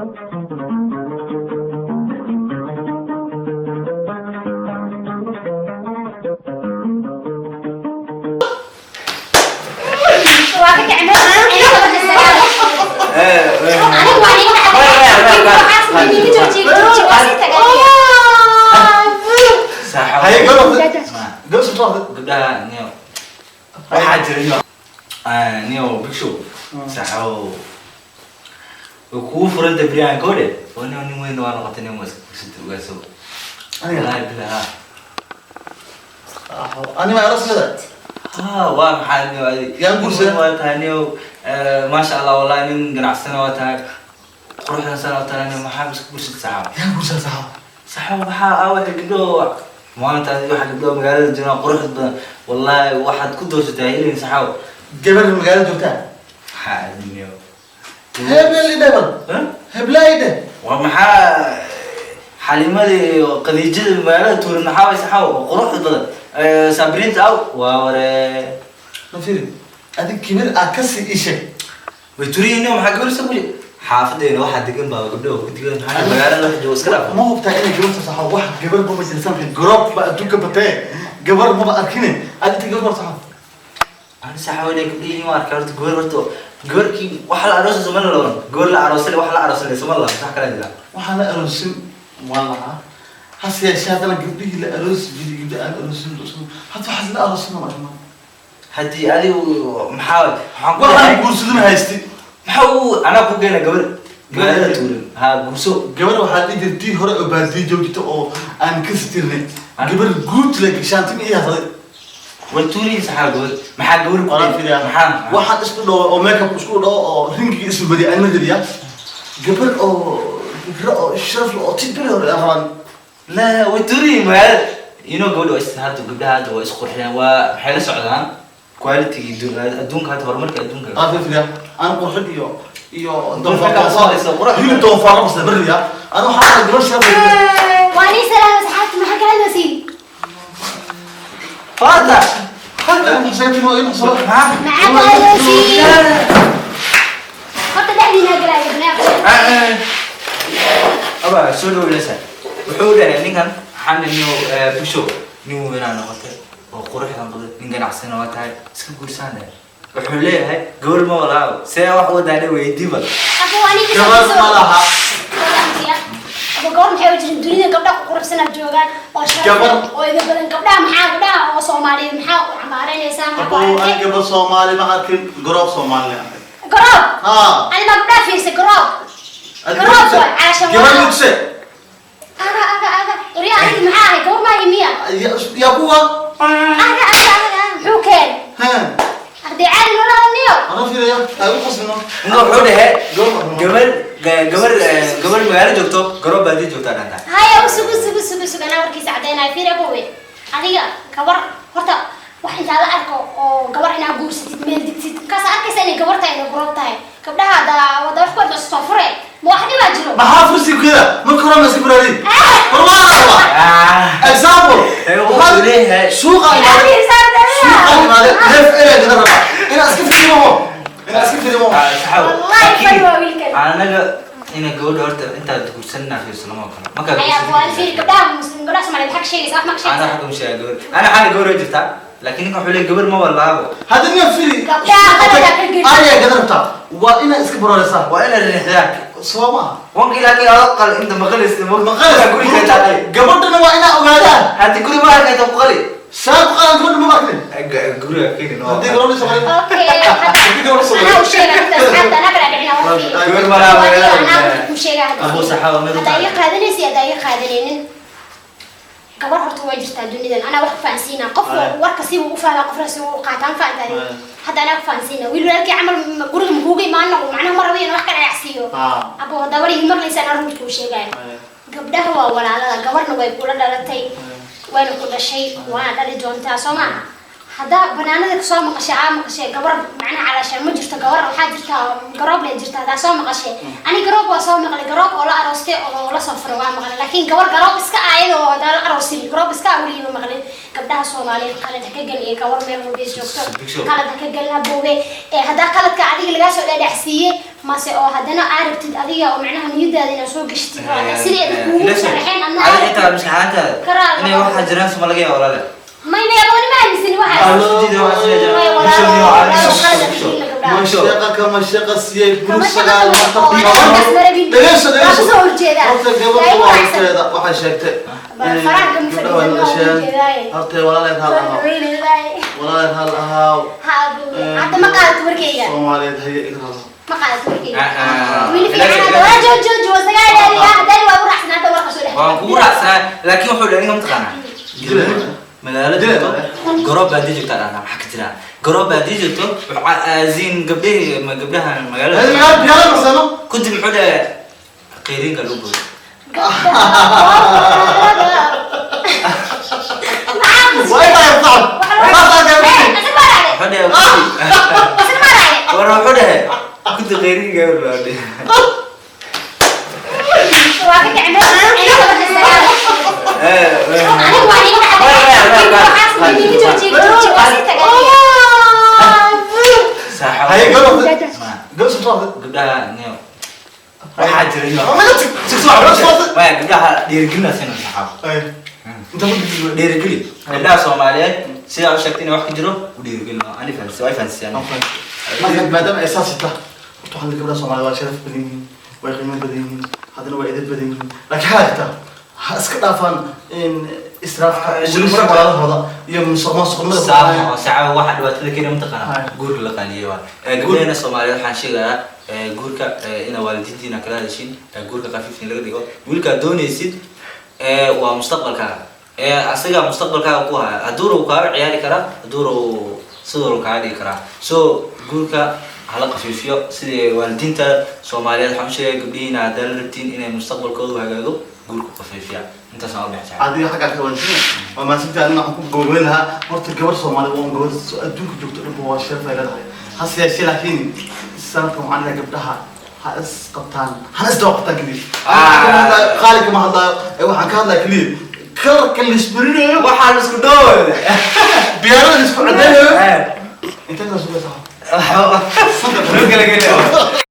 Waa ka kacay meesha. Aniga waa iga waxaas iga jooji, jooji, waa sii tagay. Haye, gabadha gabadha soo. Gabdhaha niyo waxaa jira niyo, niyo Big Show, saaxiibow, way kugu furanta beryahan gabadhe oo niyo nin weyn waa noqotay, nin waa iska gursatay ogaaso. Aniga? Wallaahi billah, ha. Ani ma aroos leedahay? Ha, waa maxaa niyo adi? Yaan guursaday? Waa tahay niyo, maasha Allah, wallahi nin ganacsana waa tahay, quruxdan sana waa tahay, niyo maxaa iska gursatay, saaxiib? Yaan guursaday, saxaab? Saxaab, waxaa ah waxa gabdho maalinta waxa gabdho magaalada joogaan quruxda badan, wallahi waxaad ku doorsataa helin, saxaab. Gabar magaalada joogtaa? Maxaa adi niyo? Hebel idhe bal. Ha? Heblaa idhe. Waa maxaa Xalimadii iyo Khadiijada magaalada tuuran? Maxaa way, saxaab, oo quruxda badan? Sabriinta aw waa ware. Ma fiiri, adig kibir aad kasii ii sheeg. Way turiyin, maxaa gabar soo guli xaafadeena waxaa degan baa gabdho ku digan, maxaa magaalada wax jooga iska dhaaf. Ma hubtaa inay gabarta, saxaab, wax gabar maba jirsan, garoob ba adduunka batee, gabar maba arkine, aad inta gabar saxaab? Ani saxaab inay gabdhihiin waa arkay. Horta gabar, horta gabarkii waxa la aroosay sama la oran, gabar la aroosay, wax la aroosay sama la sax kala jira. Waxaa la aroosin waa lahaa, hase yeeshee haddana gabdhihii la aroosi jiray, gabdhi aan aroosin, hadda waxaas la aroosin ma aragno. Haddii adigu maxaa waxaan ku waxaan dhahay guursadana haysti. Maxaa uu anaa ku geena gabar magaalada tuuran, ha guurso. Gabar waxaa dhihi jirtay tii hore oo baadiyo joogta oo aan kasi jirnay, gabar guud le gashaantin iyo hasaday. Way tuuriyin, saxaa, gabar maxaa gabar ku Walaan fiiriyaa. Maxaa waxaan isku dhawo oo makeup isku dhawo oo ringiga isku badiya anima jiriya, gabar oo fikra oo sharaf leh oo tibiri hore aan rabaan. La way tuuriyin magaalada, you know, gabadha waa is hadda gabdhaha hadda waa isqurxiyaan, waa maxay la socdaan quality adduunka hadda, horumarka adduunka. Aan fiiriyaa, aan qurxin iyo Doofaarka soo hayso, qurux. Hilib doofaar bas bariya, ana waxaa rabaa gabar sharaf leh. Waa nii salaam, asxaabta, maxaa ka hadlaysiin? Fata. Hadda xusaytimo in xusalo. Maxaa ka hadlaysiin? Horta dhexdiina galaayo banaaq. Aba soo dhaweysa, wuxuu dhahay ninkan waxaan niyo Busho, nin weynaa noqotay oo quruxdan badan, nin ganacsana waa tahay, iska guursaan dhahay. Wuxuu leeyahay gabar ma walaawo, see wax wadaana weydiiba. Abo waa nii. Gabar ma laha. Abo, gabar maxay u jirin? Dunida gabdhaha ku quruxsanaa joogaan oo sharaf Gabar. oo iga badan. Gabdhaha maxaa, gabdhaha oo Soomaaliyeed maxaa u cambaaranaysaa? Maxaa ku Abo, aan aragtay? Gabar Soomaali ma arkin, garoob Soomaali arkay. Garoob? Ha. Ani baa gabdhaha fiirsay, garoob garoob waay caasha. Gabar mugse. Aga aga aga, waryaa, aniga maxaa ahay? Gabar maa imiya? Yaa kuwa. Aga aga aga, muxuu keenay? Ha. Arday caadi noola hadalniyo. Ana fiiraya ay u qasbino. Ninka wuxuu dhahay gabar gabar gabar magaalo joogto, garoob baadiyo joogtaa dhantaa. Haya, usugu sugu sugu sugu, anaa warkiisa caddaynaya. Fiir abowe, adiga gabar horta wax intaa la arko oo gabar inaa guursatid meel digtid, markaas arkaysa inay gabar tahay, inay garoob tahay. Gabdhaha da wada wax ku arka soo fure, ma wax dhibaa jiro? Maxaa fursigeeda marka hore ma iska furaadin war waa rabaa example. Wuxuu leeyahay suuqa imaade, suuqa imaade, neef ereya gada rabaa inaa iska firimo, inaa iska firimo. Saxaab. Wallahi fal waa wiilkan. Anaga ina gabadha horta intaad guursanina fiirsano ma kale markaad Ayaa waa fiir gabdhaha Muslim, gabdhaha Soomaaliyeed maxaa ka sheegaysaa? Wax ma ka ana sheegaysaa? Xagga mushaa gabar, ana xagga gabar way jirtaa, laakiin ninka wuxuu leeyahay gabar ma walaabo. Hadda niyo firi. Gabdhaha qalada ka geli. Ayaa gada rabtaa, waa inaa iska baroreysaa. Waa inaad riixdaa. Soo maaha? Wankii, laakiin aad qal inta maqalaysa. Maqalis. Guriga taaqay. Gabadhana waa inaa ogaadaan. Haddii guri ma arkayta ku qali. Saa ku qadan, gabadha ma arkin. Guriga keeni no. Haddii gabadha Soomaali Okay. Haddii gabadha Soomaali Anaa u sheega hadda, asxaabta, anaa kala dhicina warkii. Gabar malaa magaalada. Anaa ku sheega hadda. Abu saxaaba meel u Haddaa tahay. iga qaadanaysa, haddaa iga qaadanaynin, gabar horta waa jirtaa dunidan. Anaa wax fahansiina qof. Aye. Warka si uu u fahmaa, qofna si uu u qaataan fahantaadi. Aye. Hadda anaa ku fahansiina, wiil walaalkii camal guriga makuuga imaano, macnaha ma rabo inaan wax ka dhacsiiyo. Abo, haddaa warigii maqlaysa, anaa runta kuu sheegaya. Gabdhaha waa walaalada, gabarna way kula dhalatay, wayna ku dhashay, waana dhali doontaa, soo maaha? Haddaa banaanada kasoo maqashay, aa maqashay gabar macnaha calaashaan ma jirto. Gabar waxaa jirta garoob le jirta. Haddaa soo maqashay, ani garoob waa soo maqlay, garoob oo la aroostay oo la soo furay waa maqlay, laakiin gabar garoob iska ah ayadoo haddaa la aroosin, garoob iska ah weligii ma maqlin. Gabdhaha Soomaaliyeed qalad ha ka gelin iyo gabar meel walba is joogto. Big Show. Qalad ha ka gelin, haboobe. Ee haddaa qaladka adiga lagaa soo dhadhaxsiiyey mase oo haddana aa rabtid adiga oo macnaha niyadaada inaad soo gashtid oo sidii ay kuugu sharaxeen adna aa Adiga rabtid. Xitaa maskaxaantaada Karaal. inay waxaa jiraan suma laga yaabo, walaale. May, abooni ma aaminsan waxaas. May, walaalo, walaalo, qalad ha ka gelin gabdhaha. Mashaqa kama shaqa siiyey. Kama Bur shaqa sagaal. oo aniga markaas ma rabin. Dhegeyso, Waa dhegeyso. kasoo horjeedaa. Horta gabadha Waa igu waa raacsan. horteeda waxay sheegtay Faraha kama gabdhaha way fadhiisan, waa dhasheen. ujeedaaye. Horta walaaleed hal ahaa, walaaleed hal ahaa. Ha, aboowe. Hadda ma qaadato warkayga? Soomaaliyeed haye igrado. Ma qaadato warkayga? Ah, ah. Wiil fiican hadda waa joog joog waa sagaal yaaliya haddana waa u raacsan hadda warka soo dhex. Waan kugu raacsanaa, laakiin wuxuu dhahay ninka mataqaanaa magaalo Dilay. joogto garoob baa haddii joogtaa dhahdaa maxaa ka jira garoob baa haddii joogto aasiin gabdhihii ma gabdhaha magaalada Biyaala marsano. Kadib muxuu dhahay qeyrinka lagu boodo. Gabdhaha Waa intaa yartaan. Asig ma raacday. Wuxuu dhahay Asig ma raacday. War wuxuu dhahay kudi qeyrinka loo dhahay. Waa ka kacay meesha ciidamada marka sagaal. Anigu waa iga dhacday. Waxaas ma iiga joojiye, joojiye, waa sii tagay. Haye gabadha. Gabadha soo. Gabdhaha niyo waxaa jira niyo Gabadha. maya, gabdhaha dhiirigelinaysa inuu saxaabo. Inta ku Dhiirigeli gabdhaha Soomaaliyeed sidaa u sheegtay inay wax ka jiro u dhiirigelin. Ani fahansi way fahansiyaan. Marka maadaama ay saas tahay, horta waxaa gabdhaha Soomaaliyeed waa sharaf badan yihiin, way qiimo badan yihiin, haddana waa edeb badan yihiin, laakiin waxaa jirta ha iska dhaafaan in israafka wiilasha walaalahooda iyo musuqmaasuqnimada. Sax sax, waxa dhibaatada keena mataqaana Hay. guurka la qaaliyey waa gabdhaheena Soomaaliyeed. Waxaan sheegayaa guurka ina waalidiintiina kala hadashin, guurka khafiif in laga dhigo. Wiilkaad doonaysid waa mustaqbalkaaga, asaga mustaqbalkaaga ku haya. Hadduu rabo kaaga ciyaari karaa, hadduu rabo sidoo rabo kaaga dhigi karaa. So guurka hala khafiifiyo sidii waalidiinta Soomaaliyeed. Waxaan u sheegaya gabdhihiina haddaa la rabtiin inay mustaqbalkoodu hagaago, guurka khafiifiya. Intaas aan u bixi. Adiga xaggaa ka wansan waa maasinta. Anina waxaan ku gogoyn lahaa horta gabar Soomaali waa gabar adduunka joogto dhanba waa sharaf ay leedahay. Hase yeeshee laakiin sanadkan waxaan leeyahay gabdhaha ha is qabtaan, hana is daba qabtaan keliya. Qaali kama hadlaayo ee waxaan ka hadlaya keliya kalarka la ismarinayo. Waxaa la isku dhowr Biyaarada la isku cadaynayo. Intee kala sugaysaa? Loo kala geliyo.